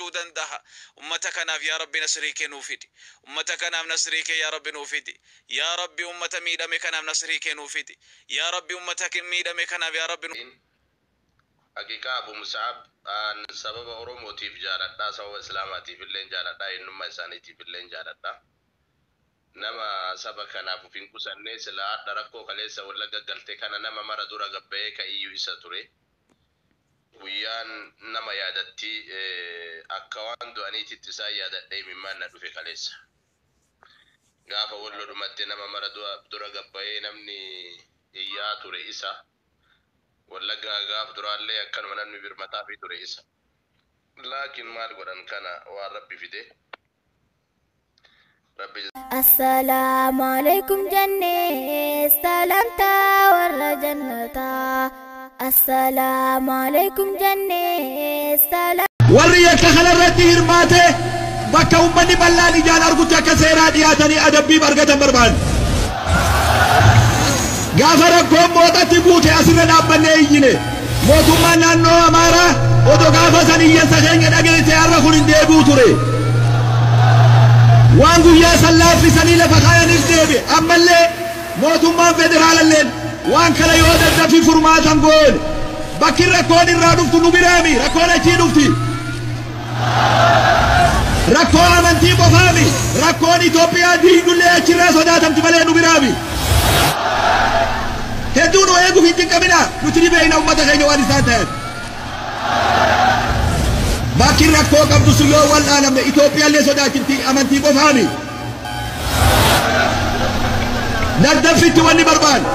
gochuu dandaha. Ummata kanaaf yaa Rabbi nasrii kee nuu fidi. Ummata kanaaf nasrii kee yaa Rabbi nuu fidi. Yaa Rabbi ummata miidhame kanaaf nasrii kee nuu fidi. Yaa Rabbi ummata miidhame kanaaf yaa Rabbi. Haqiiqaa Abu Mus'ab an sababa Oromootiif jaaladha, sababa Islaamaatiif illeen jaaladha, eenyummaa isaaniitiif illeen jaaladha. Nama saba kanaaf uf hin qusanne, silaa hadha rakkoo kaleessa Wallagga galte kana nama mara dura gabbayee ka iyyu isa ture. Guyyaan nama yaadatti, akka waan du'aniititti isaan yaadadhee imimmaan na dhufe kaleessa. Gaafa Wollo dhumatte nama mara dura gabbayee namni iyyaa ture isa. Wallagga gaaf duraallee akkanuma namni birmataafii ture isa. Laakiin maal godhan kana waan Rabbi fide. Rabbi. Assalaamu alaikum jennee salaamtaa warra jannataa. Assalaamu alaikum jennee salaam. Warri yakka kanarratti hirmaate bakka uummanni bal'aan ijaan argutti akka seeraa dhiyaatanii adabbiif argatan barbaanna. Gaafa rakkoon mooxatti buute asirra dhaabbannee iyyine. Mootummaan naannoo Amaaraa odoo gaafa san iyyansa keenya dhageesse har'a kun hin deebi'u ture. Waan guyyaa san laaffisanii lafa kaayanis deebi'e. Ammallee mootummaan federaalalleen waan kana yoo daddafi furmaatan goone bakki rakkoon irraa dhuftu nu biraami, rakkoon achii dhufti. Rakkoo amantii qofaami, rakkoon Itoophiyaa diigdullee achirraa sodaatamti malee nu biraami. Hedduu nu eeguuf hin cinqamina, nuti ni beekna uummata keenya waan isaan ta'an. Bakki rakkoo qabdu sun yoo wal'aanamne Itoophiyaallee sodaachifti, amantii qofaami. Daddaffitti wanni barbaannu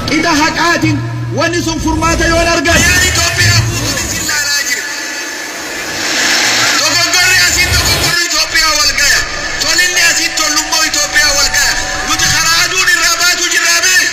qixa haqaatiin wanni sun furmaata yoon argan. Itoophiyaa guutuun isin laalaa jira. Dogoggorri asiin dogoggorri Itoophiyaa wal gaya. Tolinni asiin tollummaa Itoophiyaa wal gaya. Nuti karaa aduun irraa baatu jirraa bee.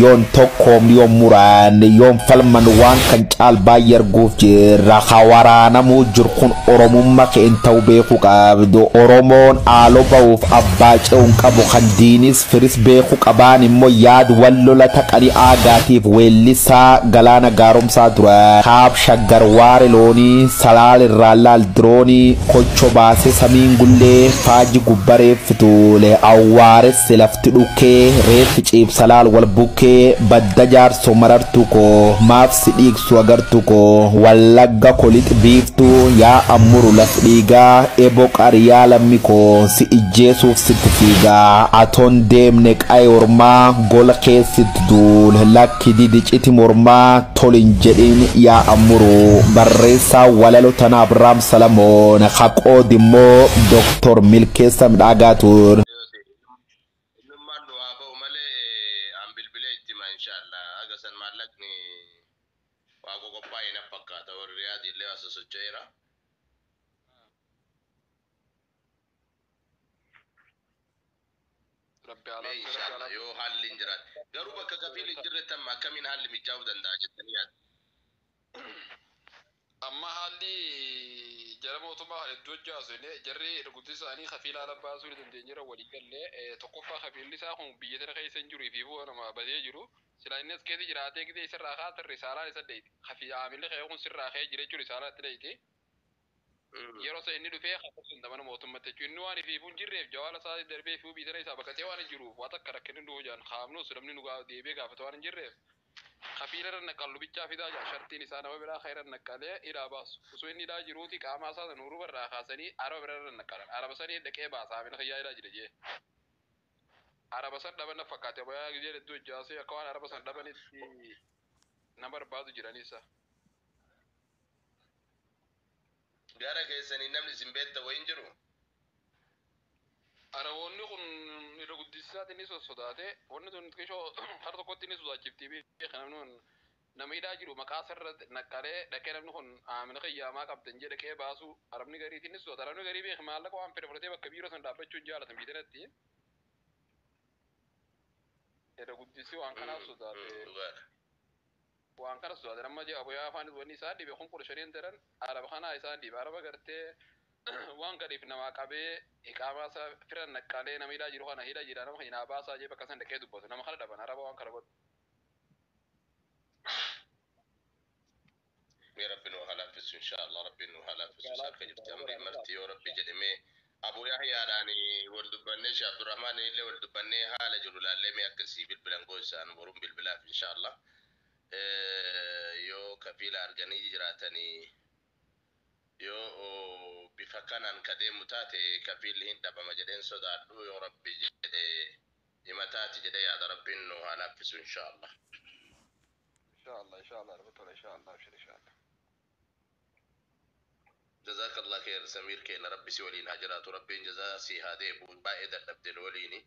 Yoon tokkoom yoon muraan yoon falman waan kan caal baay'ee arguuf jirra. Waraanamuu jiru kun Oromummaa keen ta'uu beekuu qabdu. Oromoon haaloo ba'uuf abbaa ce'uun qabu kan diinis firis beekuu qabaan immoo yaad wal lola taqanii aadaatiif weellisaa Galaana Gaaromsaa dura. Kaab Shaggar waare loonii salaal irraa laal diroonii kocho baasee samiin gullee faaji gubbareef fituule awwaaresse lafti dhukkee reeffi ciibsalaal wal bukkee badda jaarso marartu koo maaf si dhiigsu agartu koo Wallagga kolix biiftuu yaa ammuru laf dhiigaa ebo qariyaa lammi koo si ijjeesuuf sitti fiigaa atoon deemne qa'ee ormaa gola keessatti duul lakki didi citi mormaa tolin jedhin yaa ammuru. Barreessaa walalo tana Abrahaam Salamoon haqood immoo Doktor Milkeessa Midhaagaa ture. Innummaan nu haa ba'u malee an bilbilee itti hima inshallah. Haga san maallaqni waa qoqophaa'e na fakkaata, warri Riyaadii illee waa sosocho'eera. Rabbi haa Mee laaffisu, Rabbi haa inshallah laaffisu. yoo haalli hin jiraate. Garuu bakka kafiil hin jirretti amma akkamiin haalli mijaa'uu danda'a jettanii yaaddu? Amma haalli jara mootummaa kan hedduu hojjaasu jarri rukuttii isaanii kafiila haala baasuu ni dandeenyeera walii gallee. Tokkoffaa kafiilli isaa kun biyya tana keessa hin jiru fi bu'aa nama badee jiru. Silaa inni as keessa jiraatee gidee isarraa kaasan risaalaan isa dheeyiti. Kafi aamilli kee kun sirraa ka'ee jira jechuun risaalaan itti dheeyiti. Yeroo isa inni dhufee kafaluu hin mana mootummaatti jechuun inni waan ifiifuu hin jirreef jawaala isaa darbee fi biyya tana isaa baqatee waan hin jiruuf waan takka rakkinni nu hojaan kaafnus namni nu deebi'ee gaafatu waan hin jirreef. Kafiila irra naqqallu bichaa fidaa jaa shartiin isaa nama biraa kan irra naqqalee hidhaa baasu. Osoo inni hidhaa jiruuti qaama isaa sana uruba irraa kaasanii araba bira irra naqqalan. Araba sanii dhaqee baasa haamila kiyyaa hidhaa jira jee. Araba san dhaban na fakkaate bayaa gizee hedduu hojjaasee akka waan araba san dhabanitti nama barbaadu jiranisa. Gara keessanii namni isin beektan wayiin jiru? Araboonni kun irra guddisiisaati inni sossodaate wanni tun xiqqishoo har tokkotti inni sodaachifti beeka namni kun nama hidhaa jiru maqaa sirra naqqalee dhaqee namni kun haamila kiyyaamaa qabdan jee dhaqee baasu arabni gariitiin ni sodaata. Arabni garii beeka maallaqa waan fedhe fudhatee bakka biiroo sana dhaabbachuu hin jaalatan biyya irra guddisii waan kanaaf sodaate. Dhugaadha. Waan kana sodaate amma jee aboyaa afaan wanni isaan dhibe kun 15 daran araba kanaa isaan dhibe araba gartee waan gadiif namaa qabee iqaamaa isaa fira naqqalee nama hidhaa jiru kana hidhaa jira nama hinaa baasaa jee bakka san dhaqee dubbatu nama kana dhaban araba waan kana godhu. Mee Rabbi nu haa laaffisu, insha Allah. Rabbi nu haa laaffisu. Isa harka jirti amri marti. Yoo Rabbi jedhame, Abu Yahyaadhaan wal dubbannee, Sheekh Abdurrahmaan illee wal dubbannee, haala jiru laallee, mee akkasii bilbilan goo isaan boruun bilbilaaf, insha Allah. Yoo kafiila arganii jiraatanii, yoo bifa kanaan ka deemu taate, kafiilli hin dhabama jedheen sodaadhu. Yoo Rabbi jedhe himataati jedhe yaada. Rabbiin nu haa laaffisu, insha Allah. Inshallah, inshallah, rabbi tola, inshallah, abshir, inshallah. جزاك الله خير سمير keenya. Rabbi si waliin haa jiraatu. Rabbiin jazaa si haa deebu. Baay'ee dadhabde nu waliini.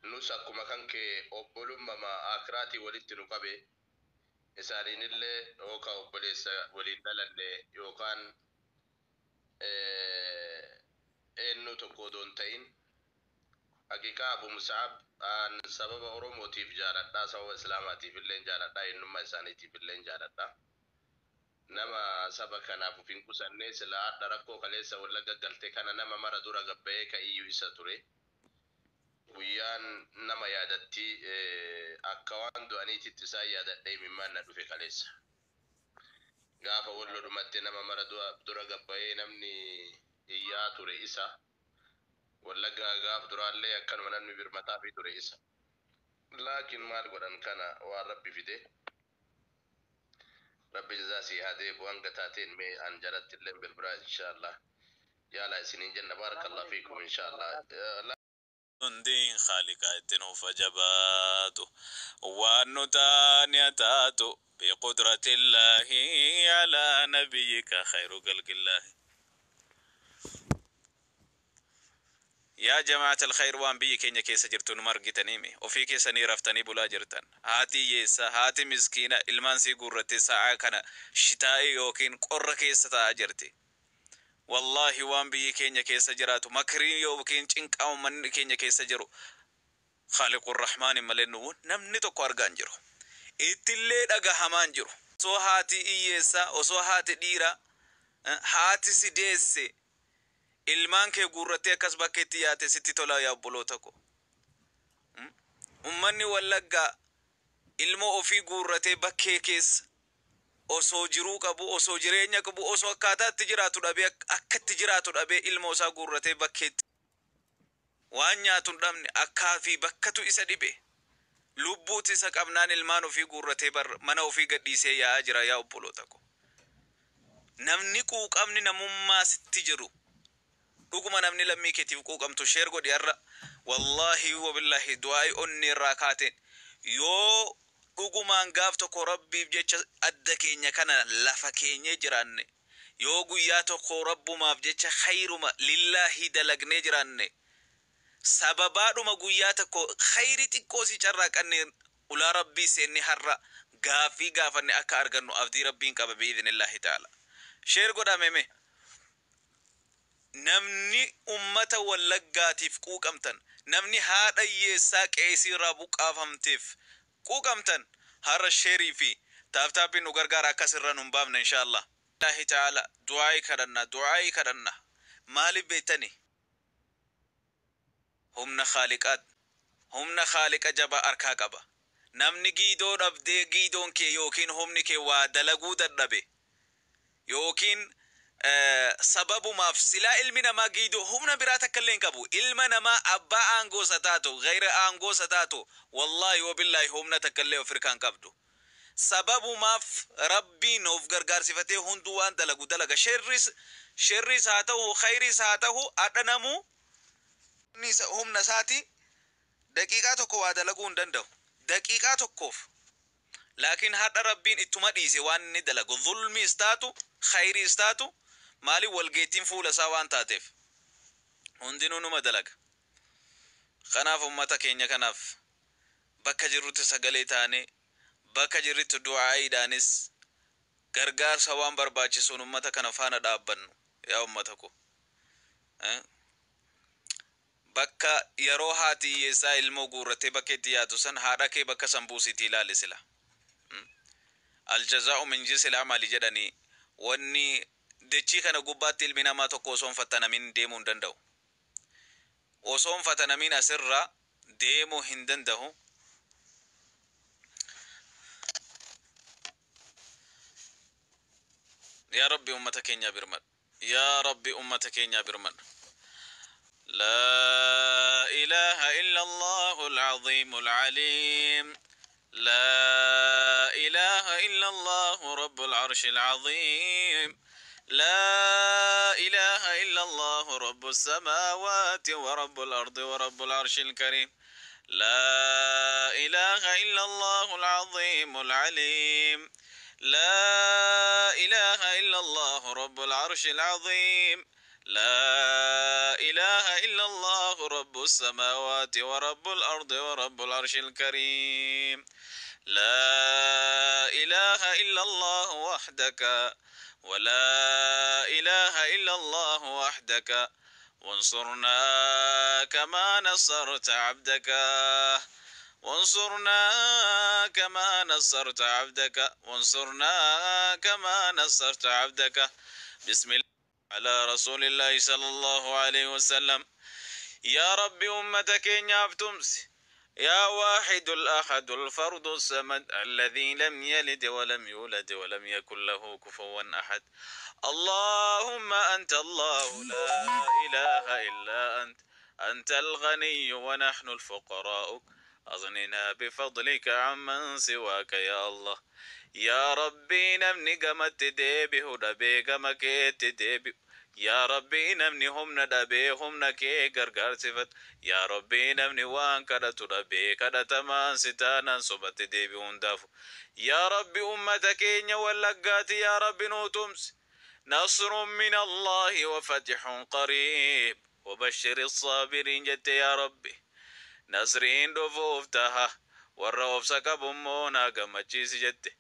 Nus akkuma kan kee obbolummaa akiraatii walitti nu qabe. Isaaniinillee yookaan obboleessa waliin dhalanne yookaan eenyu tokko odoo hin ta'in, haqiqaa Abu Musa'ab an sababa Oromootiif jaaladha, sababa Islaamaatiif illee jaaladha, eenyummaa isaaniitiif illee jaaladha. Nama saba kanaaf uf hin qusanne. Sila hadha rakkoo kaleessa Wallagga galte kana nama mara dura gabba'ee ka iyyuu isa ture. Guyyaan nama yaadatti akka waan du'aniititti isaan yaadadhee imimmaan na dhufe kaleessa. Gaafa Wallo dhumatti nama mara dura gabba'ee namni iyyaa ture isa. Wallagga gaaf duraallee akkanuma namni birmataafii ture isa. Laakiin maal godhan, kana waan Rabbi fide. Rabbi jazaa si haa deebu. Hanga taateen mee an jalatti illee bilbilaa, inshallah. Yaala isiniin jenna. بارك الله فيكم, inshallah. Hundi Khaaliqa itti nuuf jabaatu, waan nu taane taatu, بقدرة الله على نبيك خير خلق الله. Yaa جماعة الخير, waan biyyi keenya keessa jirtu numa argitaniimi. Ofii keessanii raftanii bulaa jirtan. Haati hiyyeessa, haati miskiina ilmaan sii guurratte sa'aa kana shitaa'ii yookiin qorra keessa taa'aa jirti. Wallaahi, waan biyyi keenya keessa jiraatu, makrii yookiin cinqaa uummanni keenya keessa jiru, خالق الرحمن malee nu namni tokko argaa hin jiru. Ittillee dhagahamaa hin jiru. Osoo haati hiyyeessaa, osoo haati dhiiraa, haati si deesse ilmaan kee guurrattee akkas bakka itti yaate sitti tola, yaa obboloota ko? Ummanni Wallaggaa ilmoo ofii guurratee bakkee keessa osoo jiruu qabu, osoo jireenya qabu, osoo akkaataa itti jiraatu dhabee, akka itti jiraatu dhabee, ilmoo isaa guurratee bakkeetti waan nyaatu hin dhabne, akkaa fi bakkatu isa dhibe, lubbuuti isa qabnaan ilmaan ofii guurratee bar mana ofii gadhiisee yaa'aa jira. Yaa obboloota ko, namni quuqamni namummaa sitti jiru, dhuguma namni lammii keetiif quuqamtu, share godhi har'a. Wallaahi وبالله, du'aa'i onni irraa kaateen, yoo dhugumaan gaaf tokko Rabbiif jecha adda keenya kana lafa keenyee jiraanne, yoo guyyaa tokko Rabbumaaf jecha khayruma lillaahi dalagnee jiraanne, sababaadhuma guyyaa tokko khayri xiqqoo si carraaqanne, ulaa Rabbii seenne, har'a gaafii gaafanne akka argannu abdii Rabbiin qaba, بإذن الله تعالى. Share godhameme. Namni ummata Wallaggaatiif quuqamtan, namni haadha hiyyeessaa qeesii irraa buqqaafamteef quuqamtan, har'a share fi tap tapiin nu gargaara akkas irra nun baafne, insha Allah الله تعالى. Du'aa'ii kadhanna, du'aa'ii kadhanna. Maaliif beektani? Humna Khaaliqaat, humna Khaaliqa jabaa harkaa qaba. Namni giidoo dhabdee, giidoon kee yookiin humni kee waa dalaguu dadhabe yookiin sababumaaf silaa ilmi namaa giidoo humna biraa takka illee hin qabu. Ilma namaa abbaa aangoosa taatu, gayra aangoosa taatu, wallaahi وبالله, humna takka illee of hirkaa hin qabdu. Sababumaaf Rabbiin of gargaarsifatee hunduu waan dalagu dalaga. Sherris haa ta'u, khayris haa ta'u, adha namuu humna isaati daqiiqaa tokko waa dalaguu hin danda'u, daqiiqaa tokkoof. Laakiin hadha Rabbiin ittuma dhiise waan inni dalagu, zulmiis taatu khayriis taatu, maaliif walgeettiin fuula isaa waan taateef hundinuu numa dalaga. Kanaaf ummata keenya kanaaf bakka jirrutti sagalee taane, bakka jirritti du'aa'iidhaanis gargaarsa waan barbaachisuun ummata kana faana dhaabbannu. Yaa ummata ko, bakka yeroo haati hiyyeessaa ilmoo guurrattee bakka itti yaatu san, haadha kee bakka san buusiitii ilaali sila. الجزاء من جنس العمل jedhanii. Wanni dachii kana gubbaatti ilmi namaa tokko osoo hin fattanamin deemuu hin danda'u. Osoo hin fattanamin asirra deemuu hin danda'u. Yaa Rabbi, ummata keenya birmadhu. Yaa Rabbi, ummata keenya birmadhu. لا إله إلا الله العظيم العليم، لا إله إلا الله رب العرش العظيم، لا إله إلا الله رب السماوات ورب الأرض ورب العرش الكريم، لا إله إلا الله العظيم العليم، لا إله إلا الله رب العرش العظيم، لا إله إلا الله رب السماوات ورب الأرض ورب العرش الكريم، لا إله إلا الله وحدك ولا إله إلا الله وحدك، وانصرنا كما نصرت عبدك، وانصرنا كما نصرت عبدك، وانصرنا كما نصرت عبدك. بسم الله على رسول الله صلى الله عليه وسلم. يا ربي، أمتك تمسي يا واحد الأحد الفرد الصمد الذي لم يلد ولم يولد ولم يكن له كفوا أحد. اللهم أنت الله لا إله إلا أنت، أنت الغني ونحن الفقراء، أغننا بفضلك عمن سواك يا الله. يا ربي، namni gamatti deebi'u dhabee gama keetti deebi'u. Yaa Rabbii, namni humna dhabee humna kee gargaarsifatu. Yaa Rabbii, namni waan kadhatu dhabee kadhatamaan si taanaan sobatti deebi'u hundaafu. Yaa Rabbi, ummata keenya Wallaggaati yaa Rabbi nuu tumsi. نصر من الله وفتح قريب وبشر الصابرين jette. Yaa Rabbi, nasriin dhufuuf taha, warra obsa qabummoo naa gammachiisi jette.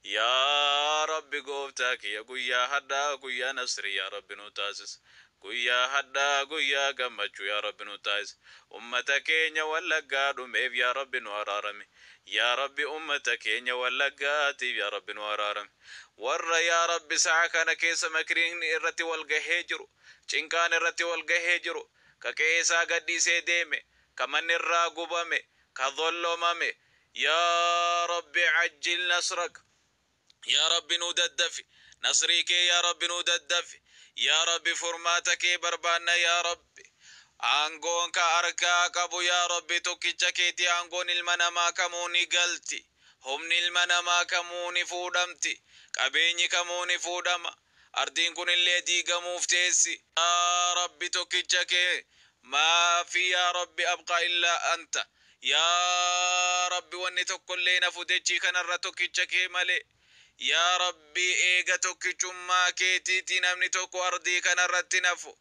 Yaa Rabbi gooftaa kiyya, guyyaa hadhaa guyyaa nasrii yaa Rabbi nu taasis. Guyyaa hadhaa guyyaa gammachuu yaa Rabbi nu taasis. Ummata keenya Wallaggaa dhumeef yaa Rabbi nu araarame. Yaa Rabbi, ummata keenya Wallaggaatiif yaa Rabbi nu araarame. Warra yaa Rabbi sa'a kana keessa makriin irratti wal gahee jiru, cinqaan irratti wal gahee jiru, ka qe'eesaa gadhiisee deeme, ka manni irraa gubame, ka zollomame, yaa Rabbi عجل نصرك. Yaa Rabbi nu daddafi nasrii kee. Yaa Rabbi nu daddafi. Yaa Rabbi, furmaata kee barbaanna. Yaa Rabbi, aangoon ka harkaa qabu yaa Rabbi tokkicha keeti. Aangoon ilma namaa kamuu ni galti, humni ilma namaa kamuu ni fuudhamti, qabeenyi kamuu ni fuudhama, ardiin kun illee diigamuuf teessi. Yaa Rabbi tokkicha kee maafi yaa Rabbi أبقى إلا أنت. Yaa Rabbi, wanni tokkollee nafu dachii kanarra tokkicha kee malee. Yaa Rabbi, eega tokkichummaa keetiiti namni tokko ardii kanarratti nafu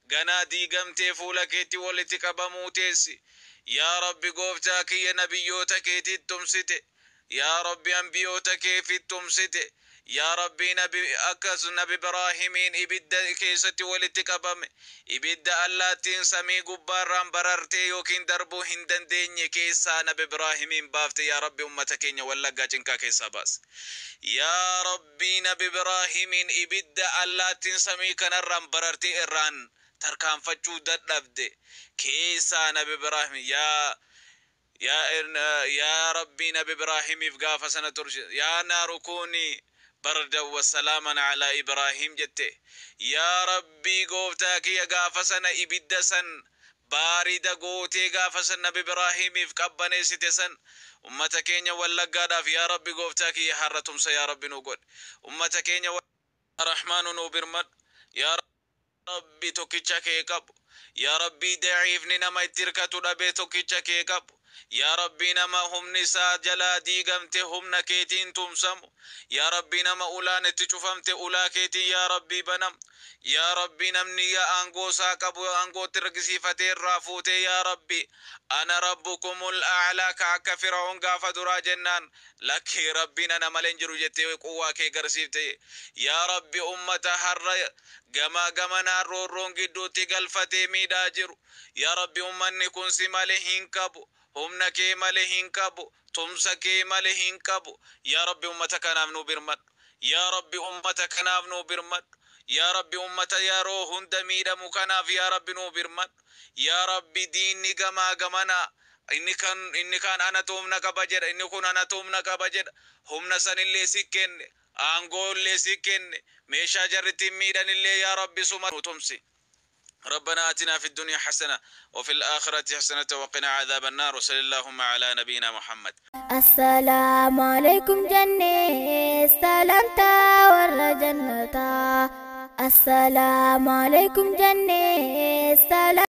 ganaa diigamtee fuula keetti walitti qabamuu teessi. Yaa Rabbi gooftaa kiyya, nabiyyoota keetiit tumsite. Yaa Rabbi, ambiyoota keefit tumsite. Yaa Rabbi, nabi akkas nabi Ibraahimiin ibidda keessatti walitti qabame, ibidda allaattiin samii gubbaarraan barartee yookiin darbuu hin dandeenye keessaa nabi Ibraahimiin baafte. Yaa Rabbi, ummata keenya Wallaggaa cinqaa keessaa baase. Yaa Rabbi, nabi Ibraahimiin ibidda allaattiin samii kanarraan barartee irraan tarkaanfachuu dadhabde keessaa nabi Ibraahim yaa Rabbi nabi Ibraahimiif gaafa sana turse يا نار كوني بردا وسلاما على إبراهيم jette. Yaa Rabbii gooftaa kiyya, gaafa sana ibidda san baarida gootee gaafa san nabi Ibraahimiif qabbaneessite san ummata keenya Wallaggaadhaaf yaa Rabbi gooftaa kiyya har'a tumsa yaa Rabbi nu godhe. Ummata keenya Rahmaanu nu birmadhu. Yaa Rabbi tokkicha kee qabu. Yaa Rabbii, daciifni nama itti hirkatu dhabee tokkicha kee qabu. Yaa Rabbii, nama humni isaa jalaa diigamte humna keetiin tumsamu. Yaa Rabbii, nama ulaan itti cufamte ulaa keetiin yaa Rabbii banamu. Yaa Rabbii, namni yaa aangoo isaa qabu aangootti argisiifatee irraa fuutee yaa Rabbi أنا ربكم الأعلى ka akka Fir'aun gaafa duraa jennaan lakkii Rabbiin ana malee hin jiru jettee quwwaa kee garsiifte. Yaa Rabbi, ummata har'a gamaa gamanaan roorroon gidduutti galfatee miidhaa jiru, yaa Rabbi, ummanni kun si malee hin qabu, humna kee malee hin qabu, tumsa kee malee hin qabu. Yaa Rabbi, ummata kanaaf nu birmadhu. Yaa Rabbi, ummata kanaaf nu birmadhu. Yaa Rabbi, ummata yeroo hunda miidhamu kanaaf yaa Rabbi nu birmadhu. Yaa Rabbi, diinni gamaa gamanaa inni kaan anatu humna qaba jedha, inni kun anatu humna qaba jedha. Humna sanillee si kenne. Aangoollee si kenne, meeshaa jarritti miidhanillee yaa Rabbi suma tumsi. ربنا آتنا في الدنيا حسنة وفي الآخرة حسنة وقنا عذاب النار، وصلى اللهم على نبينا محمد. السلام عليكم جنة سلامتا ور جنتا. السلام عليكم جنة سلام.